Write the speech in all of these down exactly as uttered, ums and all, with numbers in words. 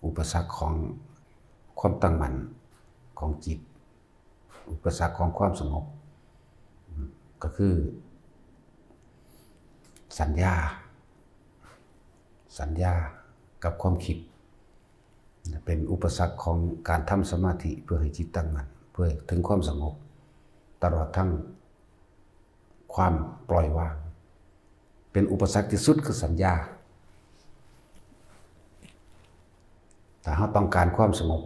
อุปสรรคของความตั้งมั่นของจิต อุปสรรคของความสงบ ก็คือ สัญญา สัญญากับความคิด เป็นอุปสรรคของการทำสมาธิเพื่อให้จิตตั้งมั่น เพื่อถึงความสงบ ตลอดทั้งความปล่อยวาง เป็นอุปสรรคที่สุดคือสัญญา ถ้าเราต้องการความสงบ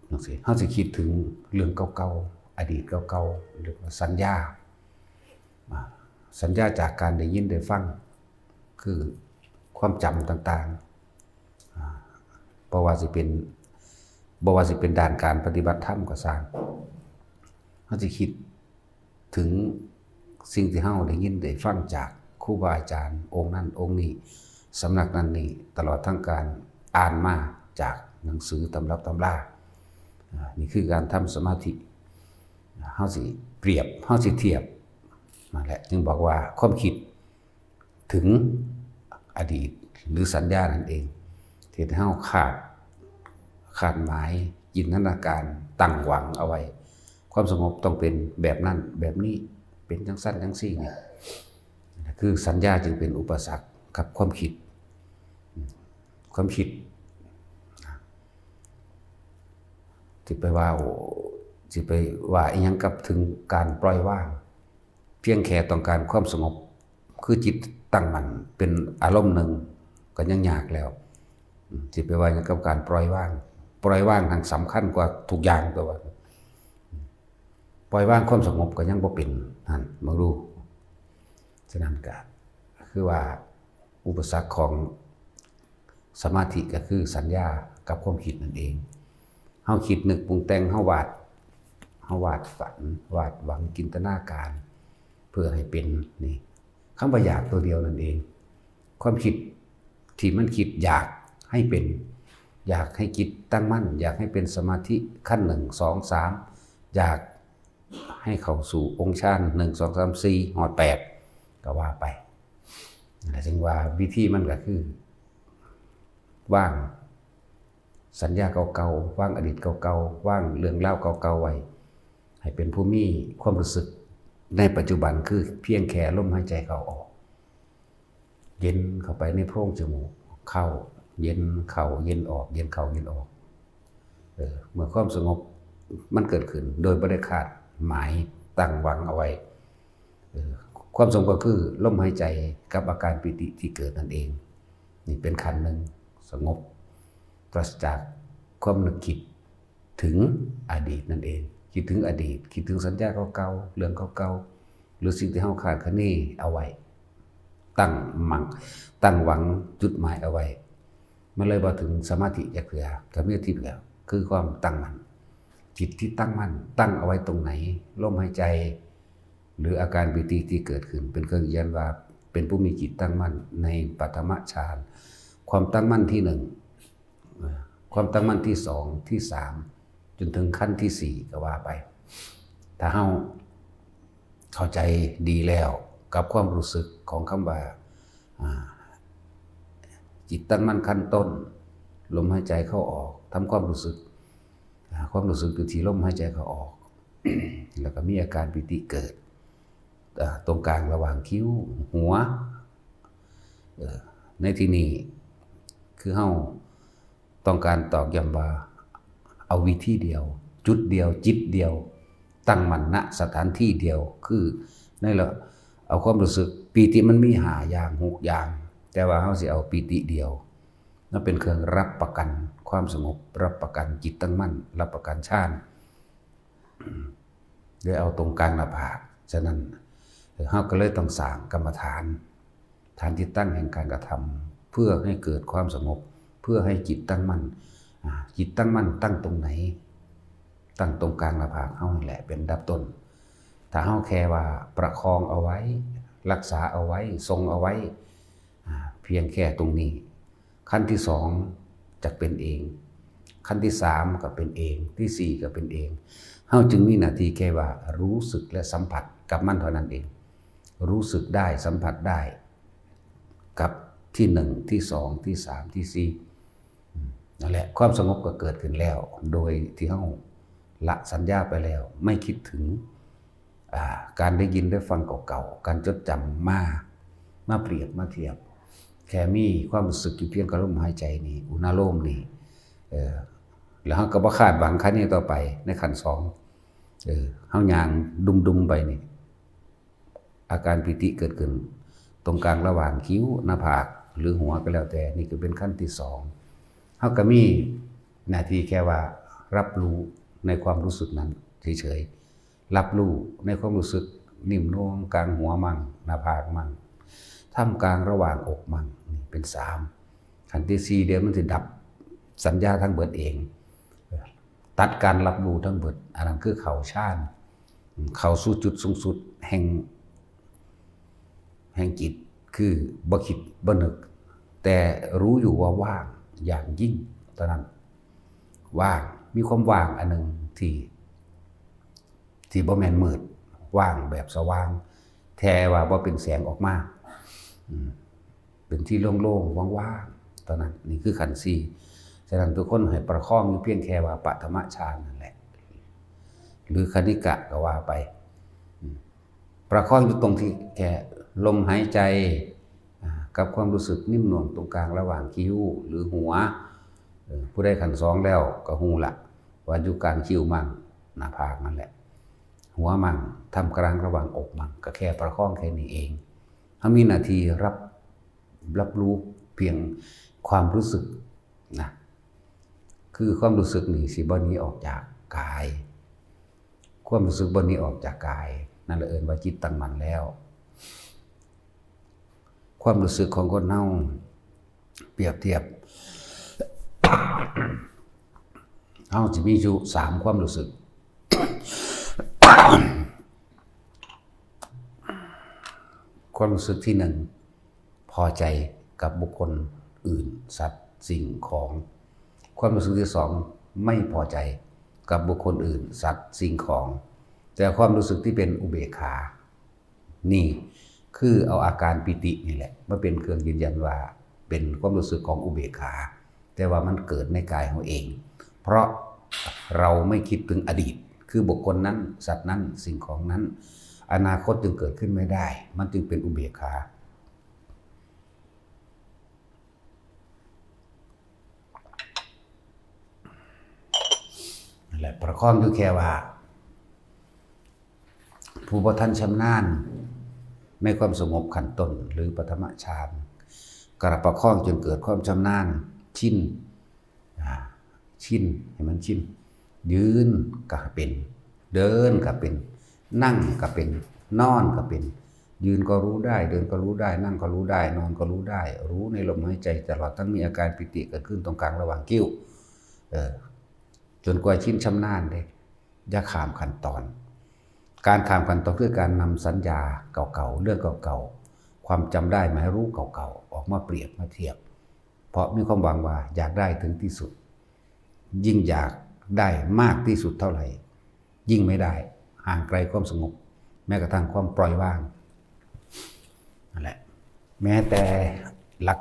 จังซี้ เราสิคิดถึงเรื่องเก่าๆ อดีตเก่าๆ เรียกว่าสัญญา อ่า สัญญาจากการได้ยินได้ฟัง คือความจำต่างๆ อ่า บ่ว่าสิเป็น บ่ว่าสิเป็นด้านการปฏิบัติธรรมก็ซ่าง เราสิคิดถึงสิ่งที่เราได้ยินได้ฟังจากครูบาอาจารย์องค์นั้นองค์นี้ สำนักนั้นนี้ ตลอดทั้งการอ่านมาจากหนังสือตำรับตำรา อ่า นี่คือการทำสมาธิ เราสิเปรียบ เราสิเทียบ นั่นแหละ จึงบอกว่าความคิดถึงอดีตหรือสัญญานั่นเอง ที่เราคาด คาดหมาย จินตนาการ ตั้งหวังเอาไว้ ความสงบต้องเป็นแบบนั้น แบบนี้ เป็นจังซั่นจังซี้นี่ คือสัญญาจึงเป็นอุปสรรคกับความคิด ความคิด สิไปว่า โอ้ สิไปว่าอิหยังกับถึงการปล่อยวาง เพียงแค่ต้องการความสงบ คือจิตตั้งมั่นเป็นอารมณ์หนึ่ง ก็ยังยากแล้ว อืม สิไปว่าหยังกับการปล่อยวาง ปล่อยวางทั้งสำคัญกว่าทุกอย่างตัวว่า ปล่อยวางความสงบก็ยังบ่เป็น นั่น เบิ่งดู ฉะนั้นก็คือว่าอุปสรรคของสมาธิก็คือสัญญากับความคิดนั่นเอง เราคิดนึกปรุงแต่ง เราวาด เราวาดฝัน วาดหวัง จินตนาการ เพื่อให้เป็น นี่ คำว่าอยากตัวเดียวนั่นเอง ความคิดที่มันคิดอยากให้เป็น อยากให้จิตตั้งมั่น อยากให้เป็นสมาธิขั้นหนึ่ง สอง สาม อยากให้เข้าสู่องค์ฌาน หนึ่ง สอง สาม สี่ ฮอด แปด ก็ว่าไป นั่นแหละ จึงว่าวิธีมันก็คือ วางสัญญาเก่าๆ วางอดีตเก่าๆ วางเรื่องราวเก่าๆ ไว้ ให้เป็นผู้มีความรู้สึกในปัจจุบัน คือเพียงแค่ลมหายใจเข้าออก เย็นเข้าไปในโพรงจมูก เข้า เย็นเข้า เย็นออก เย็นเข้า เย็นออก เออ เมื่อความสงบมันเกิดขึ้นโดยบ่ได้คาดหมายตั้งหวังเอาไว้ เออ ความสงบก็คือลมหายใจกับอาการปีติที่เกิดนั่นเอง นี่เป็นขั้นหนึ่ง สงบ ปราศจากความนึกคิดถึงอดีตนั่นเอง คิดถึงอดีต คิดถึงสัญญาเก่าๆ เรื่องเก่าๆ หรือสิ่งที่เราคาดคะเนเอาไว้ ตั้งมั่ง ตั้งหวังจุดหมายเอาไว้ มันเลยบ่ถึงสมาธิจักเทื่อ ก็มีที่เดียว คือความตั้งมั่น จิตที่ตั้งมั่น ตั้งเอาไว้ตรงไหน ลมหายใจ หรืออาการปีติที่เกิดขึ้น เป็นเครื่องยืนยันว่าเป็นผู้มีจิตตั้งมั่นในปฐมฌาน ความตั้งมั่นที่หนึ่ง เอ่อ ความตั้งมั่นที่สอง ที่สาม จนถึงขั้นที่สี่ ก็ว่าไป ถ้าเราเข้าใจดีแล้วกับความรู้สึกของคำว่า อ่า จิตตั้งมั่นขั้นต้น ลมหายใจเข้าออก ทำความรู้สึก อ่า ความรู้สึกอยู่ที่ลมหายใจเข้าออก แล้วก็มีอาการปีติเกิด อ่า ตรงกลางระหว่างคิ้ว หัว เอ่อ ในที่นี้ คือเราต้องการตอกย้ำว่า เอาวิธีเดียว จุดเดียว จิตเดียว ตั้งมั่น ณ สถานที่เดียว คือในละ เอาความรู้สึก ปีติมันมีห้าอย่าง หกอย่าง แต่ว่าเราสิเอาปีติเดียว นั่นเป็นเครื่องรับประกันความสงบ รับประกันจิตตั้งมั่น รับประกันฌาน โดยเอาตรงกลางหน้าผาก ฉะนั้น เราก็เลยต้องสร้างกรรมฐาน ฐานที่ตั้งแห่งการกระทำ เพื่อให้เกิดความสงบ เพื่อให้จิตตั้งมั่น อ่า จิตตั้งมั่นตั้งตรงไหน ตั้งตรงกลางหน้าผากเรานี่แหละเป็นอันดับต้น ถ้าเราแค่ว่าประคองเอาไว้ รักษาเอาไว้ ทรงเอาไว้ อ่า เพียงแค่ตรงนี้ ขั้นที่สองจะเป็นเอง ขั้นที่สามก็เป็นเอง ที่สี่ก็เป็นเอง เราจึงมีหน้าที่แค่ว่ารู้สึกและสัมผัสกับมันเท่านั้นเอง รู้สึกได้ สัมผัสได้ กับที่หนึ่ง ที่สอง ที่สาม ที่สี่ อืม นั่นแหละ ความสงบก็เกิดขึ้นแล้ว โดยที่เฮาละสัญญาไปแล้ว ไม่คิดถึง อ่า การได้ยินได้ฟังเก่าๆ การจดจำมา มาเปรียบมาเทียบ แค่มีความรู้สึกอยู่เพียงกับลมหายใจนี่ อุณาโลมนี่ เออ แล้วเฮาก็บ่คาดหวังขั้นนี้ต่อไป ในขั้นสอง เออ เฮาย่างดุมๆ ไปนี่ อาการปีติเกิดขึ้น ตรงกลางระหว่างคิ้ว หน้าผาก หรือหัวก็แล้วแต่ นี่ก็เป็นขั้นที่สอง เฮาก็มีหน้าที่แค่ว่ารับรู้ในความรู้สึกนั้นเฉยๆ รับรู้ในความรู้สึกนิ่มนวลกลางหัวมั่ง หน้าผากมั่ง ท่ามกลางระหว่างอกมั่ง นี่เป็นสาม ขั้นที่สี่ เดี๋ยวมันสิดับสัญญาทั้งเบิดเอง ตัดการรับรู้ทั้งเบิด อันนั้นคือเข้าฌาน เข้าสู่จุดสูงสุดแห่ง แห่งจิต คือบ่คิดบ่นึก แต่รู้อยู่ว่าว่างอย่างยิ่งเท่านั้น ว่าง มีความว่างอันหนึ่งที่ ที่บ่แม่นมืด ว่างแบบสว่าง แต่ว่าบ่เป็นแสงออกมา อืม เป็นที่โล่งๆ ว่างๆ เท่านั้น นี่คือขั้นสี่ ฉะนั้นทุกคนให้ประคองอยู่เพียงแค่ว่าปฐมฌานนั่นแหละ หรือคณิกะก็ว่าไป อืม ประคองอยู่ตรงที่แค่ลมหายใจ อ่า กับความรู้สึกนิ่มนวลตรงกลางระหว่างคิ้วหรือหัว เออ ผู้ใดขั้นสองแล้วก็ฮู้ละ ว่าอยู่กลางคิ้วมั่ง หน้าผากนั่นแหละ หัวมั่ง ท่ามกลางระหว่างอกมั่ง ก็แค่ประคองแค่นี้เอง เฮามีหน้าที่รับ รับรู้เพียงความรู้สึกนะ คือความรู้สึกนี่สิบ่หนีออกจากกาย ความรู้สึกบ่หนีออกจากกาย นั่นแหละเอิ้นว่าจิตตั้งมั่นแล้ว ความรู้สึกของคนเฮา เปรียบเทียบ เฮาสิมีอยู่สามความรู้สึก ความรู้สึกที่หนึ่ง พอใจกับบุคคลอื่น สัตว์ สิ่งของ ความรู้สึกที่สอง ไม่พอใจกับบุคคลอื่น สัตว์ สิ่งของ แต่ความรู้สึกที่เป็นอุเบกขา นี่คือเอาอาการปีตินี่แหละมาเป็นเครื่องยืนยันว่าเป็นความรู้สึกของอุเบกขา แต่ว่ามันเกิดในกายของเอง เพราะเราไม่คิดถึงอดีต คือบุคคลนั้น สัตว์นั้น สิ่งของนั้น อนาคตจึงเกิดขึ้นไม่ได้ มันจึงเป็นอุเบกขา นั่นแหละ ประคองอยู่แค่ว่า ผู้บ่ทันชำนาญในความสงบขั้นต้นหรือปฐมฌาน กระประคองจนเกิดความชำนาญ ชิน อ่า ชิน ให้มันชิน ยืนก็เป็น เดินก็เป็น นั่งก็เป็น นอนก็เป็น ยืนก็รู้ได้ เดินก็รู้ได้ นั่งก็รู้ได้ นอนก็รู้ได้ รู้ในลมหายใจ ตลอดทั้งมีอาการปีติเกิดขึ้นตรงกลางระหว่างคิ้ว เออ จนกว่าชินชำนาญเด้ อย่าข้ามขั้นตอน การข้ามขั้นตอนคือการนำสัญญาเก่าๆ เรื่องเก่าๆ ความจำได้หมายรู้เก่าๆ ออกมาเปรียบมาเทียบ เพราะมีความหวังว่าอยากได้ถึงที่สุด ยิ่งอยากได้มากที่สุดเท่าไหร่ ยิ่งไม่ได้ ห่างไกลความสงบ แม้กระทั่งความปล่อยวาง นั่นแหละ แม้แต่หลัก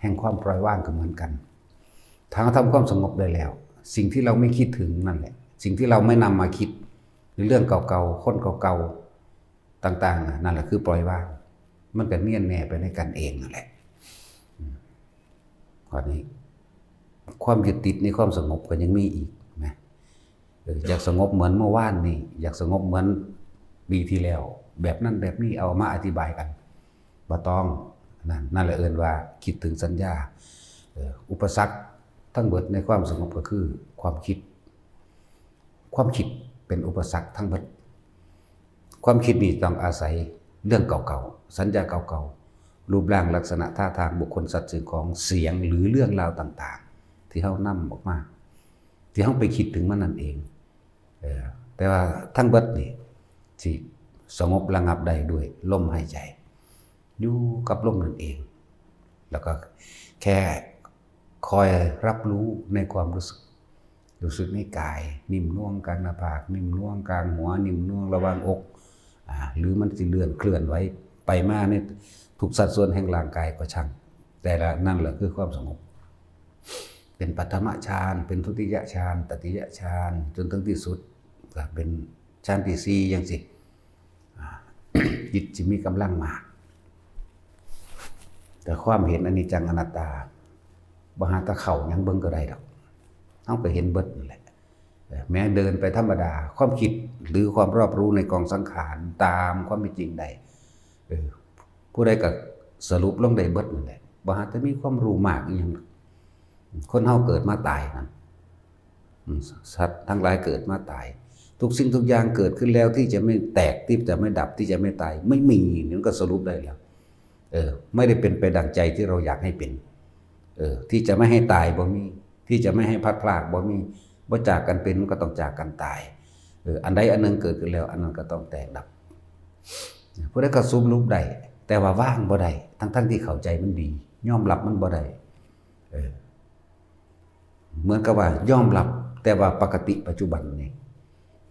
แห่งความปล่อยวางก็เหมือนกัน ถ้าเราทำความสงบได้แล้ว สิ่งที่เราไม่คิดถึงนั่นแหละ สิ่งที่เราไม่นำมาคิด หรือเรื่องเก่าๆ คนเก่าๆ ต่างๆ นั่นแหละคือปล่อยวาง มันก็เนียนแน่ไปในกันเองนั่นแหละ อืม ข้อนี้ ความยึดติดในความสงบก็ยังมีอีกนะ เออ อยากสงบเหมือนเมื่อวานนี่ อยากสงบเหมือนปีที่แล้ว แบบนั้นแบบนี้เอามาอธิบายกัน บ่ต้อง นั่น นั่นแหละเอิ้นว่าคิดถึงสัญญา เออ อุปสรรคทั้งเบิดในความสงบก็คือความคิด ความคิดเป็นอุปสรรคทั้งเบิด ความคิดนี่ต้องอาศัยเรื่องเก่าๆ สัญญาเก่าๆ รูปร่างลักษณะท่าทางบุคคลสัตว์สิ่งของเสียงหรือเรื่องราวต่างๆ ที่เฮานำออกมา ที่เฮาไปคิดถึงมันนั่นเอง เออ แต่ว่าทั้งเบิดนี่สิสงบระงับได้ด้วยลมหายใจ อยู่กับลมนั่นเอง แล้วก็แค่คอยรับรู้ในความรู้สึก รู้สึกในกาย นิ่มนวลกลางหน้าผาก นิ่มนวลกลางหัว นิ่มนวลระหว่างอก อ่า หรือมันสิเลื่อนเคลื่อนไหวไปมาในทุกสัดส่วนแห่งร่างกายก็ช่าง แต่ละนั่นแหละคือความสงบ เป็นปฐมฌาน เป็นทุติยฌาน ตติยฌาน จนถึงที่สุดก็เป็นฌานที่สี่จั่งซี้ อ่า จิตสิมีกำลังมาก แต่ความเห็นอนิจจังอนัตตา บ่หาแต่เข้าหยังเบิ่งก็ได้ดอก เฮาก็เห็นเบิดนั่นแหละ เออ แม้เดินไปธรรมดา ความคิดหรือความรอบรู้ในกองสังขารตามความเป็นจริงได้ เออ ผู้ใดก็สรุปลงได้เบิดนั่นแหละ บ่หาแต่มีความรู้มากอีหยังดอก คนเฮาเกิดมาตายนั่น อืม สัตว์ทั้งหลายเกิดมาตาย ทุกสิ่งทุกอย่างเกิดขึ้นแล้วที่จะไม่แตก ที่จะไม่ดับ ที่จะไม่ตาย ไม่มี นี่มันก็สรุปได้แล้ว เออ ไม่ได้เป็นไปดังใจที่เราอยากให้เป็น เออ ที่จะไม่ให้ตายบ่มี ที่จะไม่ให้พลัดพรากบ่มี บ่จากกันเป็นมันก็ต้องจากกันตาย เออ อันใดอันหนึ่งเกิดขึ้นแล้ว อันนั้นก็ต้องแตกดับ ผู้ใดก็สรุปได้ แต่ว่าวางบ่ได้ ทั้งๆที่เข้าใจมันดี ยอมรับมันบ่ได้ เออ เหมือนกับว่ายอมรับ แต่ว่าปกติปัจจุบันนี่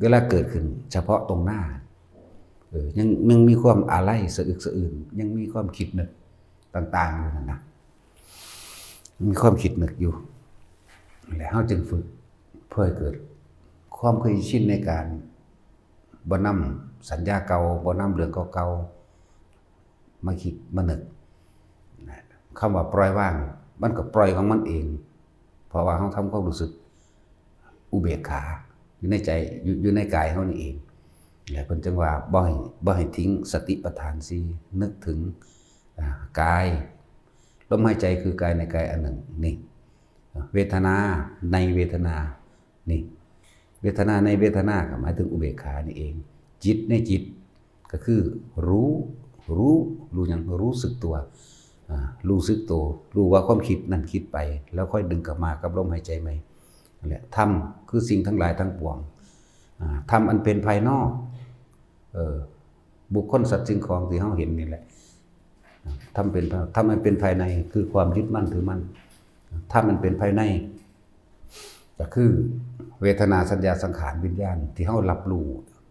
เวลาเกิดขึ้นเฉพาะตรงหน้า เออ ยัง ยังมีความอาลัยสะอึกสะอื้น ยังมีความคิดนึกต่างๆอยู่นั่นนะ มีความคิดนึกอยู่ แล้วเฮาจึงฝึกเพื่อให้เกิดความเคยชินในการบ่นำสัญญาเก่า บ่นำเรื่องเก่าๆมาคิดมานึกนะ คำว่าปล่อยวาง มันก็ปล่อยของมันเอง เพราะว่าเฮาทำความรู้สึกอุเบกขาอยู่ในใจ อยู่ อยู่ในกายเฮานี่เอง และเพิ่นจึงว่าบ่ให้ บ่ให้ทิ้งสติปัฏฐานสี่ นึกถึง อ่า กาย ลมหายใจคือกายในกายอันหนึ่ง นี่ เวทนาในเวทนา นี่ เวทนาในเวทนาก็หมายถึงอุเบกขานี่เอง จิตในจิต ก็คือรู้ รู้ รู้หยัง รู้สึกตัว อ่า รู้สึกตัว รู้ว่าความคิดนั่นคิดไป แล้วค่อยดึงกลับมากับลมหายใจใหม่ นั่นแหละ ธรรมคือสิ่งทั้งหลายทั้งปวง อ่า ธรรมอันเป็นภายนอก เออ บุคคลสัตว์สิ่งของที่เฮาเห็นนี่แหละ ธรรมเป็น ธรรมอันเป็นภายในคือความยึดมั่นถือมั่น ธรรมอันเป็นภายใน ก็คือเวทนาสัญญาสังขารวิญญาณที่เฮารับรู้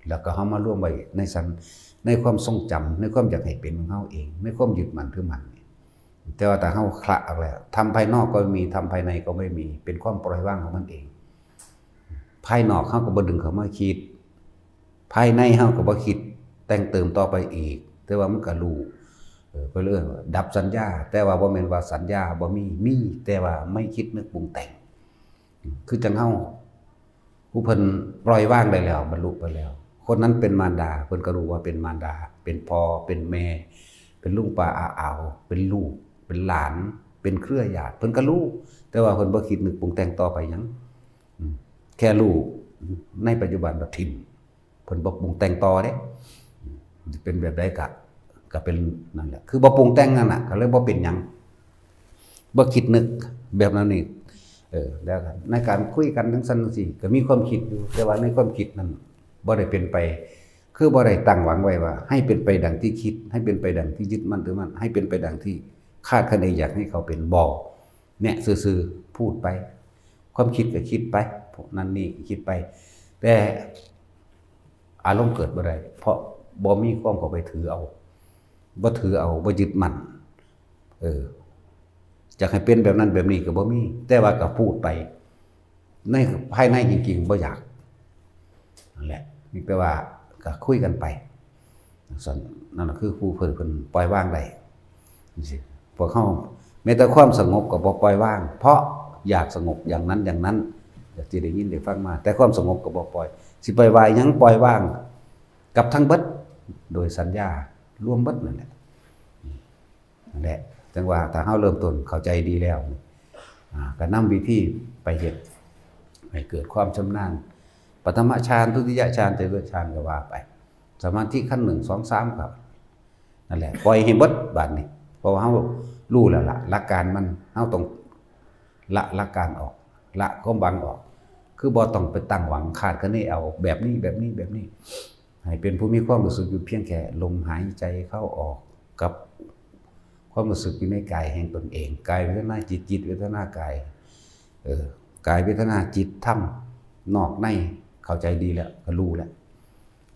แล้วก็เฮามารวมไว้ในสัน ในความทรงจำ ในความอยากให้เป็นของเฮาเอง ในความยึดมั่นถือมั่น แต่ว่าถ้าเฮาคละออกแล้ว ธรรมภายนอกก็ไม่มี ธรรมภายในก็ไม่มี เป็นความปล่อยวางของมันเอง ภายนอกเฮาก็บ่ดึงเข้ามาคิด ภายในเฮาก็บ่คิดแต่งเติมต่อไปอีก แต่ว่ามันก็รู้ เออ ไปเรื่อย ดับสัญญา แต่ว่าบ่แม่นว่าสัญญาบ่มี มี แต่ว่าไม่คิดนึกปรุงแต่ง คือจั่งเฮา ผู้เพิ่นปล่อยวางได้แล้ว บรรลุไปแล้ว คนนั้นเป็นมารดา เพิ่นก็รู้ว่าเป็นมารดา เป็นพ่อ เป็นแม่ เป็นลุงป้าอาอาว เป็นลูก เป็นหลาน เป็นเครือญาติ เพิ่นก็รู้ แต่ว่าเพิ่นบ่คิดนึกปรุงแต่งต่อไปหยัง อืม แค่รู้ในปัจจุบันแล้วถิ่ม เพิ่นบ่ปรุงแต่งต่อเด้ อืม เป็นแบบใดก็ ก็เป็นนั่นแหละ คือบ่ปรุงแต่งนั่นน่ะ ก็เลยบ่เป็นหยัง บ่คิดนึกแบบนั้นนี่ เออ แล้วในการคุยกันจั่งซั้นจั่งซี้ ก็มีความคิดอยู่ แต่ว่าในความคิดนั้นบ่ได้เป็นไป คือบ่ได้ตั้งหวังไว้ว่า ให้เป็นไปดังที่คิด ให้เป็นไปดังที่ยึดมั่นถือมั่น ให้เป็นไปดังที่คาดคะเนอยากให้เขาเป็น บ่ เนี่ย ซื่อๆ พูดไป ความคิดก็คิดไป พวกนั้นนี่คิดไป แต่อารมณ์เกิดบ่ได้ เพราะบ่มีความเข้าไปถือเอา บ่ถือเอา บ่ยึดมั่น เออ อยากให้เป็นแบบนั้นแบบนี้ก็บ่มี แต่ว่าก็พูดไป ในภายในจริงๆ บ่อยาก นั่นแหละ มีแต่ว่าก็คุยกันไป ซั่น นั่นน่ะคือผู้เพิ่น เพิ่นปล่อยวางได้ จั่งซี้ พวกเฮาแม้แต่ความสงบก็บ่ปล่อยวาง เพราะอยากสงบอย่างนั้นอย่างนั้น อยากสิได้ยินได้ฟังมา แต่ความสงบก็บ่ปล่อย สิไปว่าหยัง ปล่อยวางกับทั้งเบิด โดยสัญญารวมเบิดนั่นแหละ นั่นแหละ จั่งว่าถ้าเฮาเริ่มต้นเข้าใจดีแล้ว อ่า ก็นำวิธีไปเฮ็ดให้เกิดความชำนาญ ปฐมฌาน ทุติยฌาน จตุตฌานก็ว่าไป สมาธิขั้นหนึ่ง สอง สาม ก็นั่นแหละ ปล่อยให้เบิดบาดนี้ เพราะว่าเฮารู้แล้วล่ะ หลักการมัน เฮาต้องละหลักการออก ละความหวังออก คือบ่ต้องไปตั้งหวังคาดคะเนเอาแบบนี้ แบบนี้ แบบนี้ ให้เป็นผู้มีความรู้สึกอยู่เพียงแค่ลมหายใจเข้าออกกับความรู้สึกอยู่ในกายแห่งตนเอง กายเวทนาจิต จิตเวทนากาย เออ กายเวทนาจิตธรรม นอกในเข้าใจดีแล้ว ก็รู้แล้ว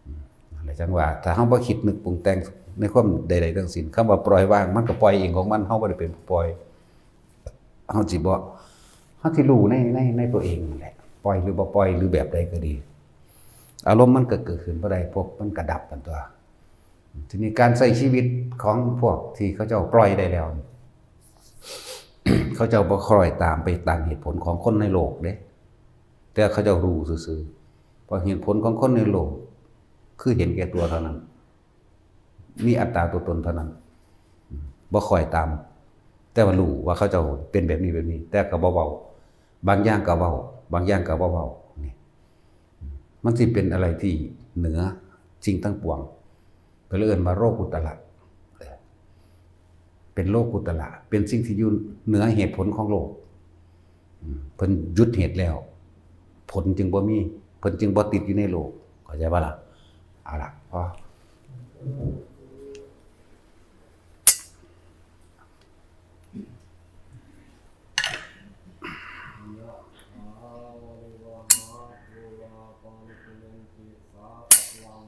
อืม นั่นแหละจั่งว่า ถ้าเฮาบ่คิดนึกปรุงแต่งในความใดๆทั้งสิ้น คำว่าปล่อยวาง มันก็ปล่อยเองของมัน เฮาบ่ได้เป็นผู้ปล่อย เฮาสิบ่ เฮาสิรู้ใน ใน ในตัวเองนั่นแหละ ปล่อยหรือบ่ปล่อย หรือแบบใดก็ดี อารมณ์มันก็เกิดขึ้นบ่ได้ พวกมันก็ดับกันตัว ทีนี้การใช้ชีวิตของพวกที่เขาเจ้าปล่อยได้แล้ว เขาเจ้าบ่คอยตามไปตามเหตุผลของคนในโลกเด้ แต่เขาเจ้ารู้ซื่อๆ เพราะเหตุผลของคนในโลก คือเห็นแก่ตัวเท่านั้น มีอัตตาตัวตนเท่านั้น บ่คอยตาม แต่ว่ารู้ว่าเขาเจ้าเป็นแบบนี้แบบนี้ แต่ก็บ่เว้า บางอย่างก็เว้า บางอย่างก็บ่เว้า นี่ มันสิเป็นอะไรที่เหนือสิ่งทั้งปวง ก็เลยเอิ้นว่าโลกุตตระ เป็นโลกุตตระ เป็นสิ่งที่อยู่เหนือเหตุผลของโลก อืม เพิ่นหยุดเหตุแล้ว ผลจึงบ่มี เพิ่นจึงบ่ติดอยู่ในโลก เข้าใจบ่ล่ะ เอาล่ะ พอ ยะถาวาริวหาปูราปาริปุเรนติสาคลัง